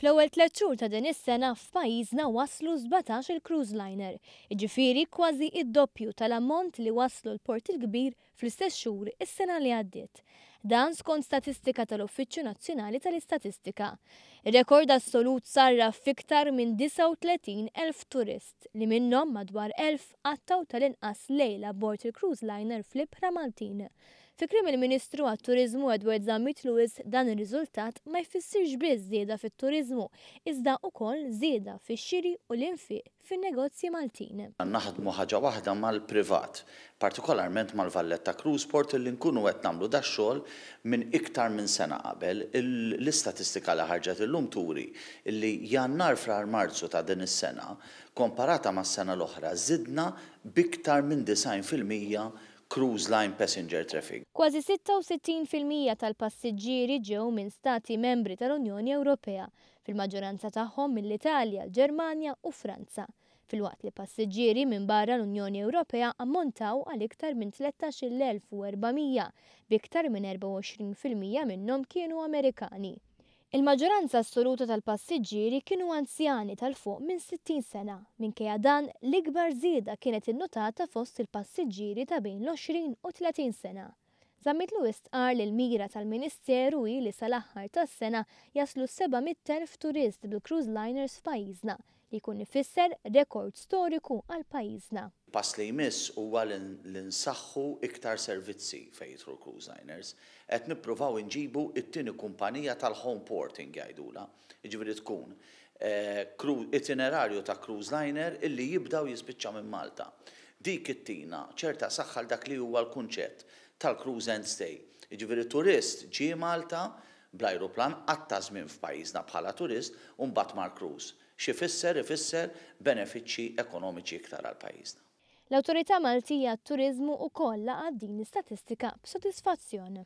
Fl-ewwel tlett xhur ta' din is-sena f'pajjiżna waslu 17-il cruise liner, jiġifieri kważi d-doppju tal-ammont li waslu l-Port il-Kbir fl-istess xhur is-sena li għaddiet. Dan skont statistika tal-Uffiċċju Nazzjonali tal-Istatistika. Ir-rekord assolut sarraf f'iktar minn 39,000 turist li minnhom madwar 1,000 qattgħu tal-inqas lejla abbord il-cruise liner fl-ibħra Maltin. Fi kliem il-Ministru għat-Turiżmu Edward Zammit Lewis dan ir-riżultat ma jfissirx biss żieda fit-turiżmu iżda ukoll żieda fix-xiri u l-infiq fin-negozji Maltin. Naħdmu ħaġa waħda mal-privat, partikolarment mal-Valletta Cruise Port illi nkunu qed nagħmlu dax-xogħol minn iktar minn sena qabel. L-istatistika li ħarġet illum turi illi Jannar, Frar, Marzu ta' din is-sena, komparata mas-sena l-oħra, żidna b'iktar minn 90% cruise line passenger traffic. Kważi 66% tal-passiġġieri ġew minn stati membri tal-Unjoni Ewropea, fil-maġġoranza tagħhom mill-Italja, l-Ġermanja u Franza, filwaqt li passiġġieri minn barra l-Unjoni Ewropea ammontaw għal iktar minn 13,400, b'iktar minn 24% minnhom kienu Amerikani. Il-maġġoranza assoluta tal-passiġġieri kienu anzjani ta' 'l fuq minn 60 sena. Minkejja dan, l-ikbar żieda kienet innotata fost il-passiġġieri ta' bejn l-20 u 30 sena. Zammit Lewis stqarr li l-mira tal-Ministeru hi li sal-aħħar tas-sena jaslu 700,000 turist bil-cruise liners f'pajjiżna, li jkun ifisser rekord storiku għal pajjiżna. Pass li jmiss huwa li nsaħħu iktar servizzi fejn jidħlu cruise liners. Qed nippruvaw inġibu it-tieni kumpanija tal-home porting jgħidula. Jiġifieri tkun itinerarju ta' cruise liner illi jibda u jispiċċa minn Malta. Dik ittina ċerta saħħa għal dak li huwa l-kunċett tal-cruise and stay. Jiġifieri turist ġie Malta bl-ajruplan, qatta' żmien f'pajjiżna bħala turist u mbagħad mar cruise. X'ifisser? Ifisser benefiċċji ekonomiċi iktar għal pajjiżna. L-Awtorità Maltija għat-Turiżmu wkoll laqgħet din l-istatistika b'sodisfazzjon.